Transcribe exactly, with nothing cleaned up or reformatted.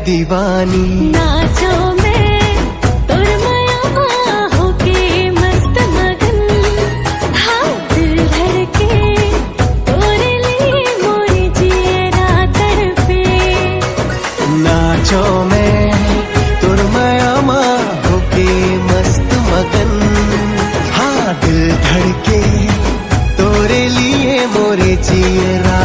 दीवानी। नाचों में तोर मया मा होके मस्त मगन, हाँ दिल धड़के तोरे लिए मोर जियरा तड़पे। नाचों में तोर मया मा होके मस्त मगन, हाँ दिल धड़के तोरे लिए मोर जियरा